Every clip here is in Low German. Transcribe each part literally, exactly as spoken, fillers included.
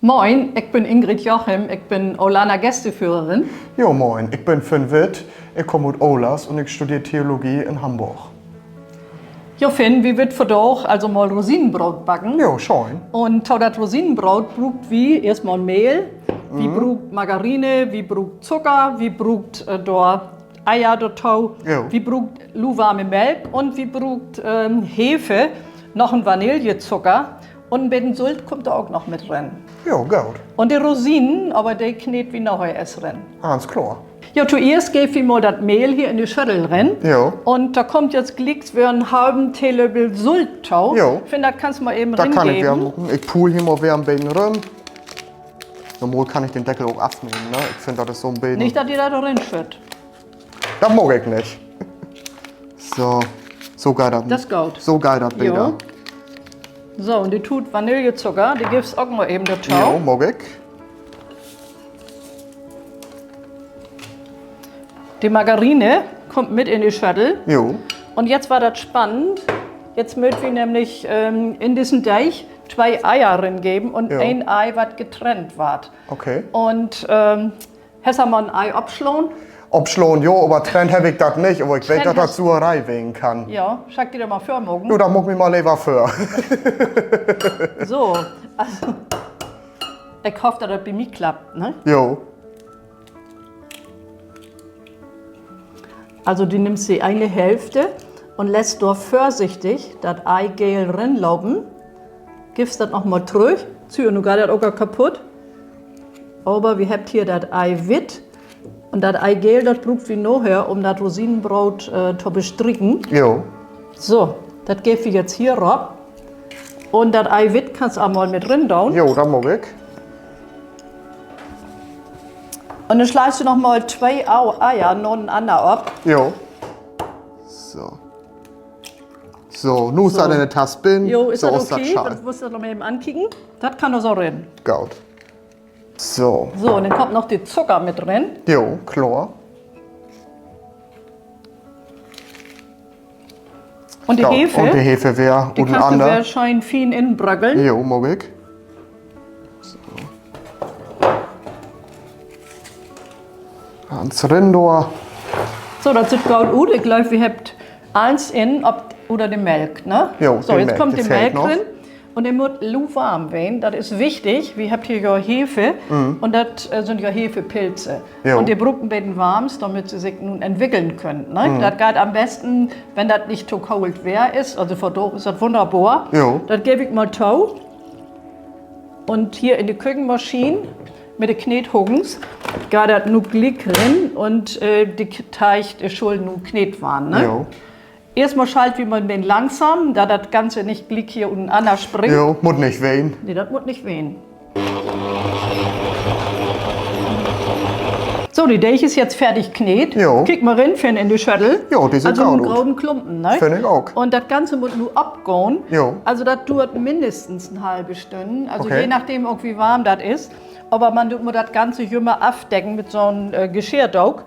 Moin, ik bün Ingrid Jochim, ik bün Olanner Gästeführerin. Jo, moin, ik bün Finn Witt, ik kaam ut Olers un ik studeer Theologie in Hamborg. Jo, Finn, wi wüllt vandaag also mal Rosinenbroot backen. Jo, schöön. Un to dat Rosinenbroot bruukt wi eerstmal Mehl, wi bruukt Margarine, wi bruukt Zucker, wi bruukt, äh, dor Eier dorto, wi bruukt luwarme Melk un wi bruukt, ähm, Heve, noch en Vanillezucker un en beten Sult kummt dor ok noch mit rin. Jo, goot. Un de Rosinen, aver de kneedt wi naher eerst rin. Ganz kloor. Jo, toeerst geevt wi mal dat Mehl hier in de Schöttel rin. Jo. Un dor kummt jetzt glieks weer en halven Teelöpel Sult to. Jo. Finn, dat kannst mal even ringeven. Ik puul hier mal weer en beten rüm. Normal kann ik den Deckel ok afnehmen, ne? Ik finn, dat is so 'n beten... Nich, dat di dat dor rinschütt. Dat maak ik nich. So, so geiht dat. Dat is goot. So geiht dat beter. So, un de Tuut Vanillezucker, de giffst ok mal even dorto. Jo, maak ik. De Margarine kummt mit in de Schöttel. Jo. Un jetzt warrt dat spannend. Jetzt mööt wi nämlich, ähm, in dissen Deeg twee Eier ringeven un een Ei, wat getrennt warrt. Okay. Un, ähm, hest du mal en Ei opslahn? Opslahn, jo, aver trennt heff ik dat nich, aver ik weet, dat dat Suerei ween kann. Jo, schall ik di dat mal vörmaken? Jo, dat maak mi mal lever vör. So, also, ik hoff, dat dat bi mi klappt, ne? Jo. Also, du nimmst de ene Hälfte un lettst dor vörsichtig dat Eigeel rinlopen, giffst dat noch mal trüch. Süh, nu geiht dat ok al kaputt. Aver wi hebbt hier dat Eiwitt. Un dat Eigeel, dat bruukt wi naher, um dat Rosinenbroot, äh, to bestrieken. Jo. So, dat geevt wi jetzt hier rop. Un dat Eiwitt kannst al mal mit rin doon. Jo, dat maak ik. Un denn sleihst du noch mal twee Au-, Eier naenanner op. Jo. So. So, nu is dat in de Tass binnen. Jo, is dat okay? Denn mutt ik dat noch mal even ankieken. Dat kann dor so rin. Goot. So. So, un denn kummt noch de Zucker mit rin. Jo, kloor. Un de Heve, de Heve weer uteneen. Kannst du weer schöön fien inbröckeln. Jo, maak ik. So. Ans rin dor. So, dat süht goot ut. Ik glööv, wi hebbt allens in, op, oder de Melk, ne? Jo, so, jetzt kummt de Melk rin. Un de mutt luwarm ween, dat is wichtig. Wi hebbt hier jo Heve un dat, äh, sünd jo Hevepilze. Un de bruukt en beten Warms, dormit se sik nu entwickeln köönt, ne? Dat geiht an'n besten, wenn dat nich to koolt weer is. Also vandaag is dat wunnerbor. Dat geev ik mal to. Un hier in de Kökenmaschien mit de Kneedhaken geiht dat nu gliek rin un, äh, de K-, Teig, de schull nu kneedt warrn, ne? Eerstmal schalt wi mal en beten langsam, dat dat Ganze nich gliek hier uteneen springt. Jo, mutt nich ween. Nee, dat mutt nich ween. So, de Deeg is jetzt fertig kneedt. Kiek mal rin, Finn, in de Schöttel. Jo, de süht goot ut. Also en groten Klumpen, ne? Finn ik ok. Un dat Ganze mutt nu opgahn. Also dat duert minnestens en halve Stünn. Also je nachdem ok, wo warm dat is. Aver man mutt dat Ganze jümmer afdecken mit so'n, äh, Geschirrdook.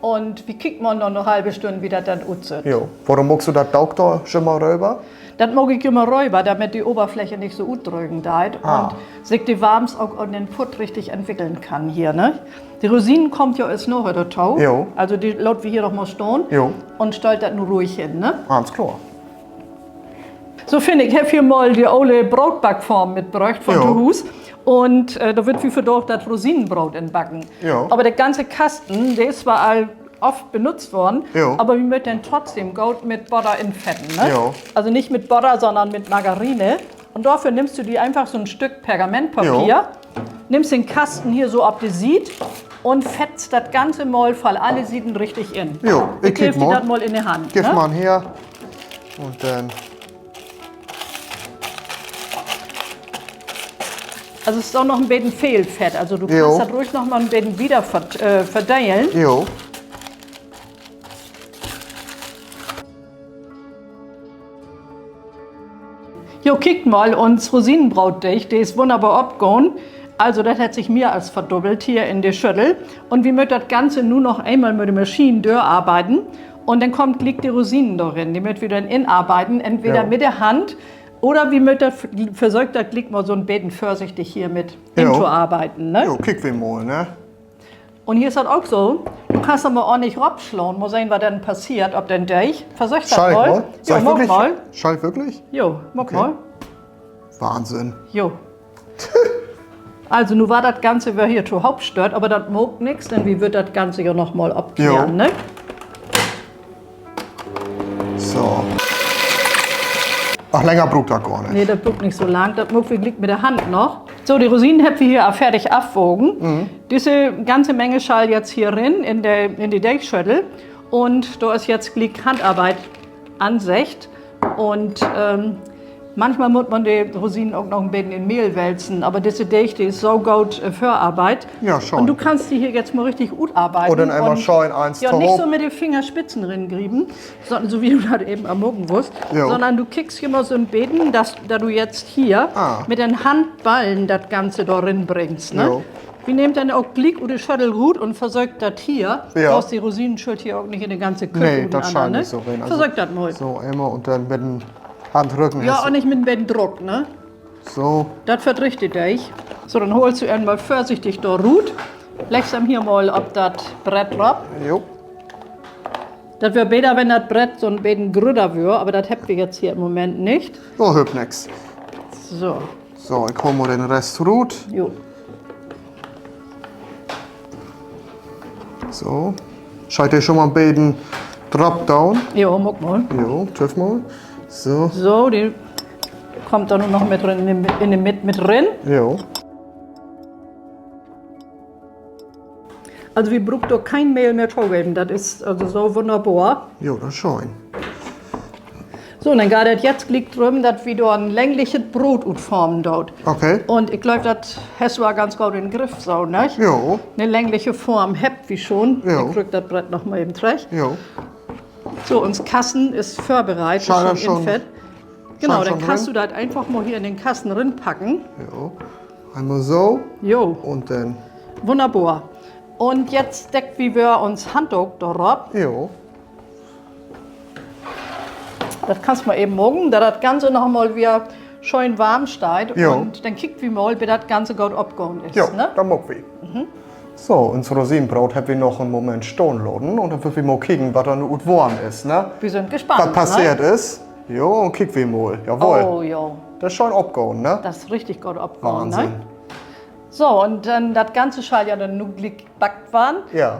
Un wi kiekt mal na en halve Stünn, wo dat denn utsüht. Jo. Worüm maakst du dat Dook dor jümmer röver? Dat maak ik jümmer röver, dormit de Överfläche nich so utdrögen deit un sik de Warms ok an den Putt richtig entwickeln kann hier, ne? De Rosinen kaamt jo eerst naher dorto. Also de laat wi hier noch mal stahn un stellt dat nu ruhig hen, ne? Ganz kloor. So, Finn, ik heff hier mal de ole Brootbackform mitbröcht von to Huus. Un, äh, dor wüllt wi vandaag dat Rosinenbroot in backen. Aver de ganze Kasten, de is twoors al oft benutzt worrn, aver wi mööt den trotzdem goot mit Botter infetten, ne? Also nich mit Botter, sonnern mit Margarine. Un dorför nimmst du di eenfach so'n Stück Pergamentpapier, nimmst den Kasten hier so op de Siet un fettst dat Ganze mal von alle Sieden richtig in. Ik geev di dat mal in de Hand, ne? Geev mal her. Un denn Also, is ok noch en beten veel Fett. Also, du kannst dat ruhig noch mal en beten wieder verd-, äh, verdelen. Jo, kiekt mal, uns Rosinenbrootdeeg, de is wunnerbor opgahn. Also, dat hett sik mehr as verdubbelt hier in de Schöttel. Un wi mööt dat Ganze nu noch eenmal mit de Maschien dörarbeiden. Un denn kaamt gliek de Rosinen dorin. De mööt wi denn inarbeiden, entweder mit de Hand Oder wi mööt dat, versöökt dat gliek mal so'n beten vörsichtig hier mit intoarbeiden, ne? Jo, kiek wi mal, ne? Un hier is dat ok so, du kannst dor mal ornlich ropslaan, mal sehn, wat denn passeert op den Deeg. Versöök dat mal. Schall ik mal? Jo, maak mal. Schall ik würklich? Jo, maak mal. Wahnsinn. Jo. Also, nu warrt dat Ganze weer hier tohoop stört, aver dat maakt nix, denn wi wüllt dat Ganze ja noch mal opklären, ne? So. Ach, länger bruukt dat gor nich. Nee, dat bruukt nich so lang. Dat maakt wi gliek mit de Hand noch. So, de Rosinen hebbt wi hier al fertig afwagen. Disse ganze Menge schall jetzt hier rin in de, in de Deegschöttel. Un dor is jetzt gliek Handarbeit anseggt. Un, ähm, manchmal mutt man de Rosinen ok noch en beten in Mehl wälzen, aver disse Deeg, de is so goot, äh, vörarbeidt. Un du kannst de hier jetzt mal richtig utarbeiden. Un denn eenmal schöön eens tohoop. Nich so mit de Fingerspitzen ringriepen, so, so as du dat even al maken wullst, sonnern du kickst hier mal so'n beten, dat, dat du jetzt hier mit den Handballen dat Ganze dor rin bringst, ne? Wi nehmt denn ok gliek ut de Schöttel rut un versöökt dat hier. Bloß de Rosinen schüllt hier ok nich in de ganze Köök uteneen, ne? Versöök dat mal. So, eenmal un denn mit den Handrücken. Ja, un nich mit en beten Druck, ne? So. Dat verdriggt de Deeg. So, denn hoolst du em mal vörsichtig dor rut, leggst em hier mal op dat Brett rop. Dat weer beter, wenn dat Brett so'n beten grötter weer, aver dat hebbt wi jetzt hier in'n Moment nich. So, hölpt nix. So. So, ik hool mal den Rest rut. So. Schall ik de schon mal en beten drop doon? Jo, maak mal. Jo, tööv mal. So. So, de kummt dor nu noch mit rin, in de, in de Midd mit rin. Also, wi bruukt dor keen Mehl mehr togeven. Dat is also so wunnerbor. Jo, dat is schöön. So, denn geiht dat jetzt gliek drüm, dat wi dor en länglichet Broot ut formen doot. Un ik glööv, dat hest du al ganz goot in'n Griff, so, ne? 'Ne längliche Form hebbt wi schon. Ik rück dat Brett noch mal even trecht. So, uns Kassen is vörbereit, is schon in Fett. Genau, denn kannst du dat eenfach mal hier in den Kassen rinpacken. Eenmal so. Jo. Un denn wunnerbor. Un jetzt deckt wi weer uns Handdook dorop. Dat kannst mal even maken, dat dat Ganze noch mal weer schöön warm steiht. Un denn kiekt wi mal, bit dat Ganze goot opgahn is, ne? Dat maakt wi. So, uns Rosinenbroot hebbt wi noch en Moment stahn laten un denn wüllt wi mal kieken, wat dor nu ut worrn is, ne? Wi sünd gespannt, wat passeert is. Jo, un kiekt wi mal. Jawoll. Dat is schöön opgahn, ne? Dat is richtig goot opgahn, ne? So, un denn dat Ganze schall ja denn nu gliek backt warrn.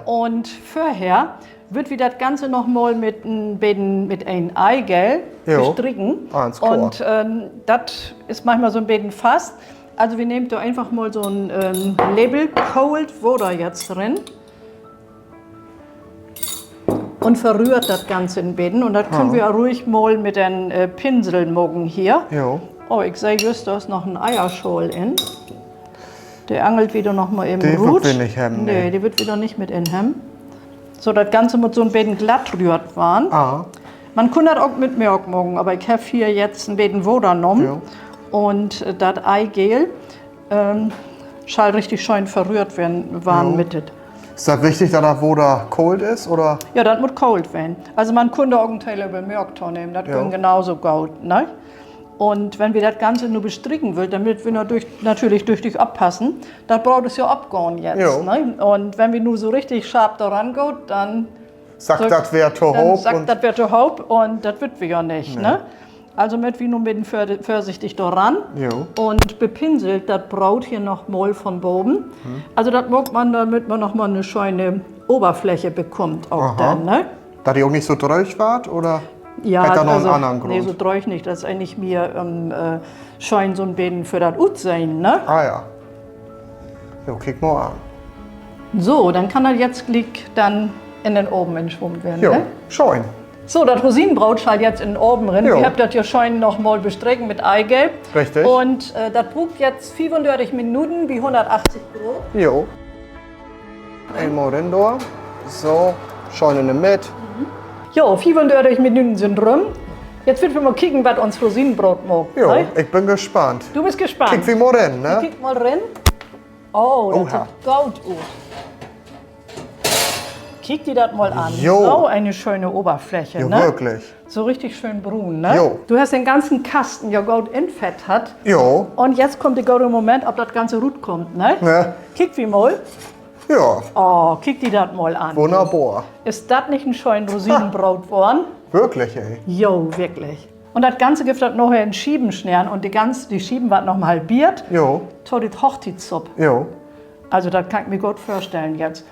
Un vörher wüllt wi dat Ganze noch mal mit en beten, mit en Eigelb bestrieken. Un, ähm, dat is manchmal so'n beten fast. Also, wi nehmt dor eenfach mal so'n, ähm, Lepel koolt Water jetzt rin. Un verröhrt dat Ganze en beten. Un dat köönt wi ruhig mal mit den, äh, Pinsel maken hier. Oh, ik seh jüst, dor is noch en Eierschaal in. De angelt wi dor noch mal even rut. Nee, de wüllt wi dor nich mit in hebben. So, dat Ganze mutt so'n beten glatt röhrt warrn. Man kunn dat ok mit Melk maken, aver ik heff hier jetzt en beten Water nahmen. Un, äh, dat Eigeel, ähm, schall richtig schöön verröhrt warrn, warrn mit dat. Is dat wichtig, dat dat Water koolt is, oder? Ja, dat mutt koolt warrn. Also man kunn dor ok en Teelepel Melk to nehmen, dat güng genauso goot, ne? Un wenn wi dat Ganze nu bestrieken wüllt, denn mööt wi nadür-, natürlich düchtig oppassen. Dat Broot is ja opgahn jetzt, ne? Un wenn wi nu so richtig scharp doran gaht, denn sackt dat weer tohoop un dat wüllt wi ja nich, ne? Also mööt wi nu en beten vör-, vörsichtig doran un bepinselt dat Broot hier noch mal von baven. Also dat maakt man, dormit man noch mal 'ne schöne Oberfläche bekummt ok denn, ne? Dat de ok nich so dröög warrt, oder? Ja, hett dat noch en annern Grund? Nee, so dröög nich. Dat is egentlich mehr, ähm, äh, schöön so'n beten för dat Utsehn, ne? Ah ja. Jo, kiek mal an. So, denn kann dat jetzt gliek denn in den Oven inswungen warrn, ne? Schöön. So, dat Rosinenbroot schall jetzt in den Oven rin. Wi hebbt dat ja schöön noch mal bestreken mit Eigelb. Un, äh, dat bruukt jetzt fiefundörtig Minuten bi hunnertachtzig Graad. Eenmal rin dor. So, schöön in de Midd. Jo, fiefundörtig Minuten sünd rüm. Jetzt wüllt wi mal kieken, wat uns Rosinenbroot maakt, ne? Ik bün gespannt. Du büst gespannt. Kiek wi mal rin, ne? Kiek mal rin. Oh, dat süht goot ut. Kiek di dat mal an. So ene schöne Oberfläche, ne? So richtig schöön bruun, ne? Du hest den ganzen Kasten ja goot infett hatt. Un jetzt kummt de gode Moment, of dat Ganze rutkummt, ne? Kiek wi mal. Oh, kiek di dat mal an. Is dat nich en schöön Rosinenbroot worrn? Jo, wirklich. Un dat Ganze gifft dat naher in Schieven sneden un de Schieven warrt noch mal halbeert to de Hochtietssupp. Also, dat kann ik mi goot vörstellen jetzt.